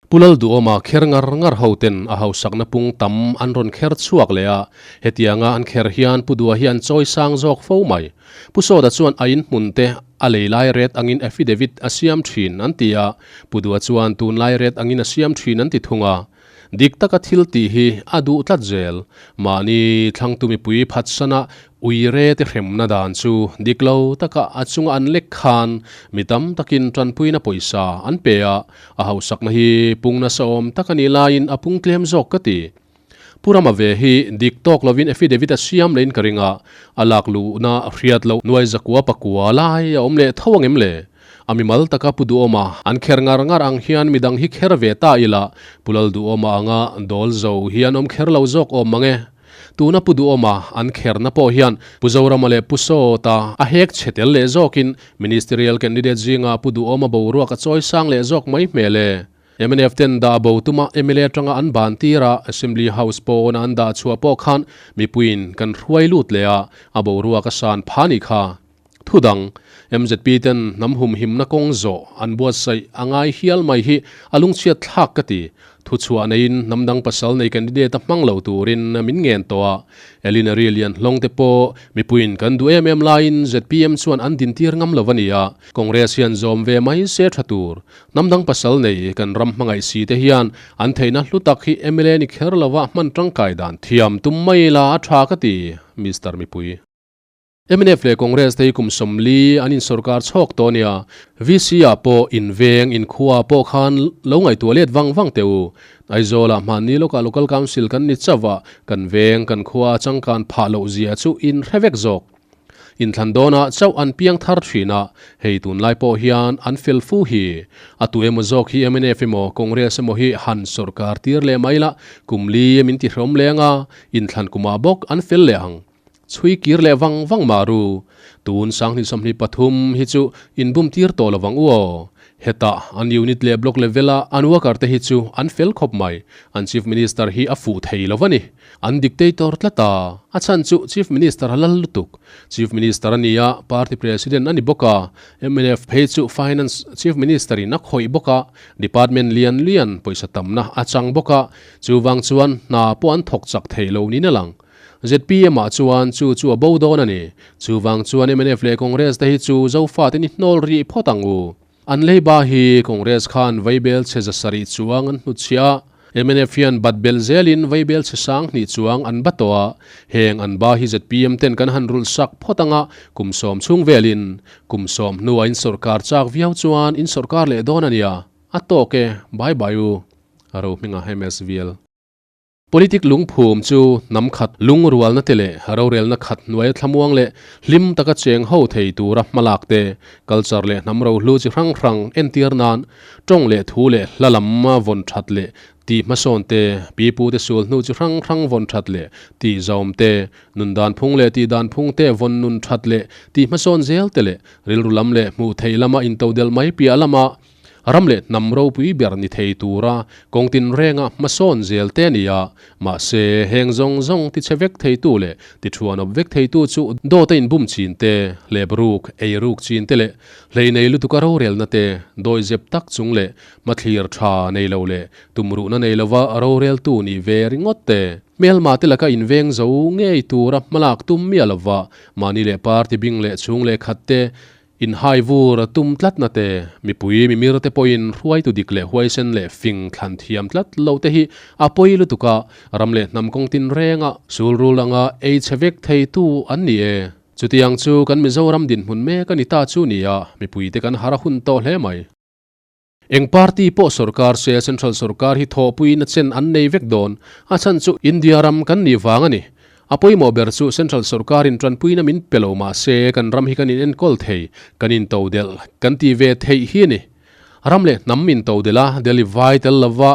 Pu Lalduhawma kher ngar ngar ho ten a hausakna pung tam an rawn kher chhuak leh a, hetianga an kher hian Pu Dua hi an chawi sang zawk fo mai. Pu Sawta chuan a in hmun te a lei lai ret angin affidavit a siam thin an ti a, Pu Dua chuan tunlai ret angin a siam thin an ti thung a. Dik taka thil tih hi a duh tlat zel. Mahni thlangtu mipui phatsana uire te hremna dan chu dik lo taka a chunga an lek khan mi tam takin tanpuina pawisa an pe a, a hausakna hi pung nasa awm tak a nih laiin a pung tlem zawk ka ti. Pu Rama ve hi dik tawk lovin affidavit a siam lehin ka ring a, a lak luhna hriat loh nuai zakua pakua lai a awm leh tho angem le? A mimal taka Pu Duhawma an kher ngar ngar ang hian midang hi kher ve ta ila, Pu Lalduhawma anga dawl zo hi an awm kher lo zawk awm mang e. Tuna Pu Duhawma an kherna pawh hian Pu Zorama leh Pu Sawta a hek chhe tel leh zawkin Ministerial candidate zinga Pu Duhawma boruak a chawi sang leh zawk mai hmel e. Mnf ten dah bo tuma mla atanga an ban tir a, Assembly House pawna an dah chhuah pawh khan mipuiin kan hruai lut leh a, a boruak a san pha ni kha. Thu dang, MZP ten hnam humhimna kawng zawh an buatsaih a ngai hial mai hi a lungchhiat thlak ka ti. Thu chhuah neiin hnam dang pasal nei candidate a hmang lo turin min ngen tawh a. Elina Rilian hlawng te pawh mipuiin kan duh em em laiin zpm chuan an dintir ngam lo a ni a, Congress hian zawm ve mai se tha tur. Hnam dang pasal nei kan ram hmangaih si te hian an theihna hlu tak hi mla ni kher lova hman tangkai dan thiam tum mai la a tha ka ti, Mister Mipui. Mnf leh Congress te hi kum 40 an insawrkar chhawk tawh ania, VC ah pawh inveng inkhua pawh khan lo ngaihtuah let vang vang teh u. Aizawlah hmanni lawkah Local Council kan ni chauh a, kan veng kan khua changkan phah loh zia chu in hre vek zawk. Inthlan dawnah chauh an piang thar thin a, hei tunlai pawh hian an fel fu hi. A tu emaw zawk hi mnf emaw Congress emaw hi han sawrkar tir leh mai la, kum li min ti hrawm leng a, inthlan kumah bawk an fel leh ang. Chhui kir leh vang vang mah ru. Tun 2023 hi chu in bum tir tawh lo vang u aw. Hetah an unit leh block level a an worker te hi chu an fel khawp mai. An chief minister hi a fuh thei lo a ni. An dictator tlat a. A chhan chu chief minister a lal lutuk. Chief minister a ni a, party president a ni bawk a. Mnf phei chu finance chief minister in a khawih bawk a, department lian lian pawisa tamna a chang bawk a. Chuvang chuan hna pawh an thawk chak thei lo niin a lang. Zpm ah chuan chu chu a bo dawn a ni. Chuvang chuan mnf leh Congress te hi chu Zofate ni hnawl rih phawt ang u. An leiba hi Congress khan vaibel chhe zasarih chuang an hnutchhiah a, mnf hian bat bel zelin vaibel chhe 2000 chuang an ba tawh a. Heng an ba hi zpm ten kan han rulh sak phawt ang a, kum 10 chhung velin. Kum 10 hnuah in sawrkar chak viau chuan in sawrkar leh dawn a nia. A tawk e, bye bye u. A ro hmingah MSVL. Politic lungphum chu hnam khat lungrualna te leh rorelna khat hnuaia thlamuang leh hlim taka cheng ho thei tura hmalak te, culture leh hnam rohlu chi hrang hrang entir nan tawng leh thu leh hla lam vawn that leh tih hmasawn te, pipu te sul hnu chi hrang hrang vawn that leh tih zawm te, nun dan phung leh tih dan phung te vawn nun that leh tih hmasawn zel te leh rilru lam leh hmuh theih lama intodelh mai piah lama Ram leh hnam ropui ber ni thei tura kawng tinrenga hmasawn zel te a ni a, mahse heng zawng zawng ti chhe vek theitu leh ti thuanawp vek theitu chu dawt a inbum chin te, hlep ruk, ei ruk chin te leh hlei nei lutuka rorelna te, dawihzep tak chung leh hmathlir tha nei lo leh tumruhna nei lova roreltu nih ve ringawt te. Hmelma te laka inveng zo ngei tura hmalak tum miah lova mahni leh party bing leh chhung leh khat te Inhai vur a tum tlatna te, mipui mimir te pawhin hruaitu dik leh huaisen leh fing thlan thiam tlat lo te hi a pawi lutuk a, ram leh hnam kawng tinrenga sulrul anga ei chhe vek theitu an ni e. Chutiang chu kan Mizoram dinhmun mek a ni ta chu nia, mipuite kan har a hun tawh hle mai. Eng party pawh sorkar se central sorkar hi thawhpuiin a chen an nei vek dawn, a chhan chu India ram kan nih vang a ni. A pawimawh ber chu central sorkarin tanpuina min pe lo mah se kan ram hi kan in enkawl thei, kan in to delh kan ti ve theih hi a ni. Ram leh hnam in to delh a, Delhi vai tel lova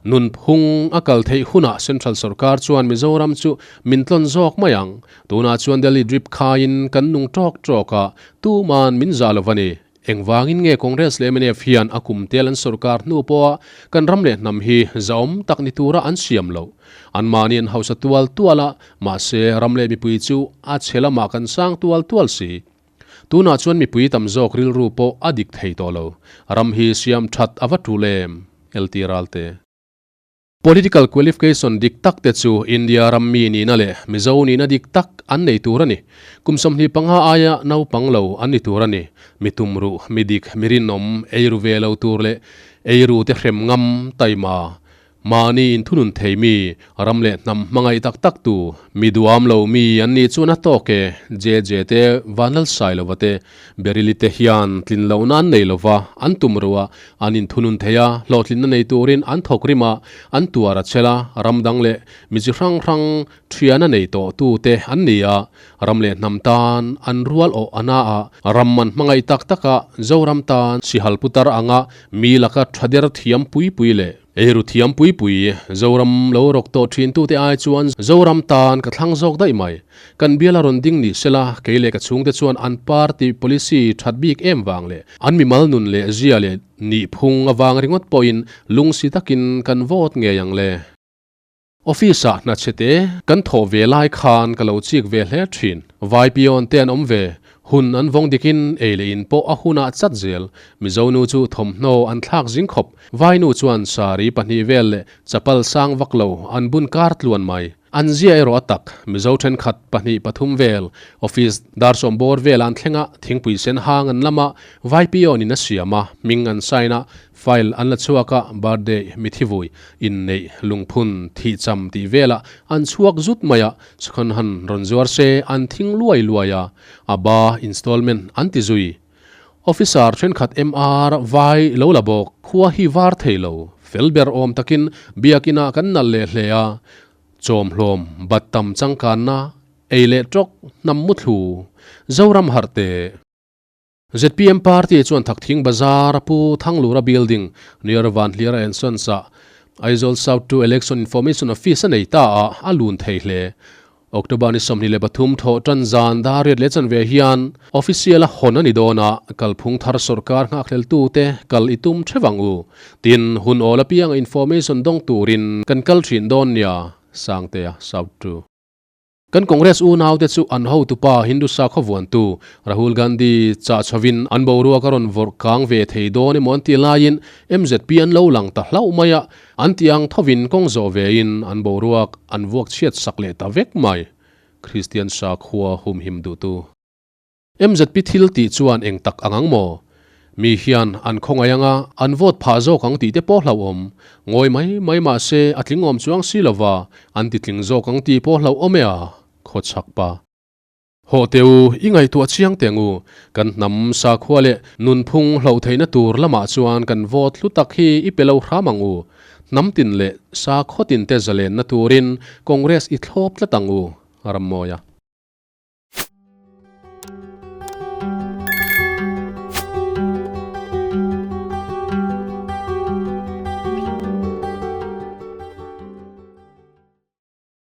nunphung a kal theih hunah central sorkar chuan Mizoram chu min tlawn zawk mai ang. Tunah chuan Delhi drip khaiin kan nung tawk tawk a, tuman min zah lo va ni. Engvangin nge Congress leh mnf hian a kum tel an sorkar hnu pawha kan ram leh hnam hi zahawm tak ni tura an siam loh? Anmahni an hausa tual tual a, mahse ram leh mipui chu a chhe lamah kan sang tual tual si. Tunah chuan mipui tam zawk rilru pawh a dik thei tawh lo. Ram hi siam that a va tul em? LT Ralte. Political qualification dik tak te chu India ram mi nihna leh Mizo nihna dik tak an nei tur a ni. Kum 25 aia naupang lo an ni tur a ni. Mi tumruh, mi dik, mi rinawm, eiru ve lo tur leh eiru te hrem ngam taima Mahni inthunun thei mi, ram leh hnam hmangaih tak tak tu, mi duam lo mi an nih chuan a tawk e, JJ te, Vanlalsai lova te, Berili te hian tlin lohna an nei lova, an tum ruh a, an inthunun thei a, hlawhtlinna nei turin an thawk rim a, an tuar a chel a, ram dang leh mi chi hrang hrang thiana nei tawh tu te an ni a, ram leh hnam tan an rual awh a na a, ram an hmangaih tak tak a, Zoram tan sihal putar anga mi laka tha der thiam pui pui leh Eiru thiam pui pui, Zoram lo rawk tawh thin tute ai chuan Zoram tan ka thlang zawk daih mai. Kan bial a rawn ding ni sela, kei leh ka chhungte chuan an party policy that bik em vang leh an mimal nun leh zia leh nihphung avang ringawt pawhin lungsi takin kan vote ngei ang le. Office ah hna chhe te kan thawh ve lai khan ka lo chik ve hle thin. Vai pion te an awm ve, hun an vawng dikin ei leh in pawh a hunah chat zel. Mizo nu chu thawmhnaw an thlak zing khawp. Vai nu chuan sari pahnih vel leh chapal sang vak lo an bun kar tluan mai. An zia erawh a tak, Mizo thenkhat pahnih pathum vel office dar sawm bawr vel an thleng a, thingpui sen hang an lam a, vai pion in a siam a, hming an sign a, File an la chhuak a, birthday, mithivui, inneih, lungphun, thihcham tih velah an chhuak zut mai a, chhukhan han rawn zuar se an thing luai luai a, a ba installment an ti zui. Officer thenkhat MR vai lo la bawk, khua hi var thei lo, fel ber awm takin biakinah kan nalh leh hle a, chawmhlawm, bat tam changkanna, ei leh tawk, hnam muthlu, Zoram harh teh. Zpm party chuan Thakthing Bazar a Pu Thanglura building near Vanhliara and Sons ah Aizawl South 2 Election Information Office a nei ta a, a lun thei hle. October ni 23 thawh tan zan dar riat leh chanve hian official a hawn a ni dawn a, kalphung thar sawrkar nghakhleltu te kal i tum theuh ang u. Tin, hun awl apianga information dawng turin kan kal thin dawn nia, Sangtea, South 2. Kan Congress unaute chu an hotupa Hindu sakhaw vuantu Rahul Gandhi chah chhovin an boruak a rawn vawrh kang ve thei dawn emaw an tih laiin mzp an lo lang ta hlauh mai a, an tih ang thovin kawng zawh vein an boruak an vuak chhiat sak leh ta vek mai. Kristian sakhua humhim duhtu. Mzp thil tih chuan eng tak ang ang maw? Mi hian an khawngaih anga an vote phah zawk ang tih te pawh hlauhawm. Ngawi mai mai mah se a tling awm chuang si lova, an ti tling zawk ang tih pawh hlauhawm e a, khawchhak pa. Hawh teh u, i ngaihtuah chiang teh ang u. Kan hnam sakhua leh nunphung hlauh theihna tur lamah chuan kan vote hlu tak hi i pe lo hram ang u. Hnam tin leh sakhaw tin te zalenna turin Congress i thlawp tlat ang u, Rammawia.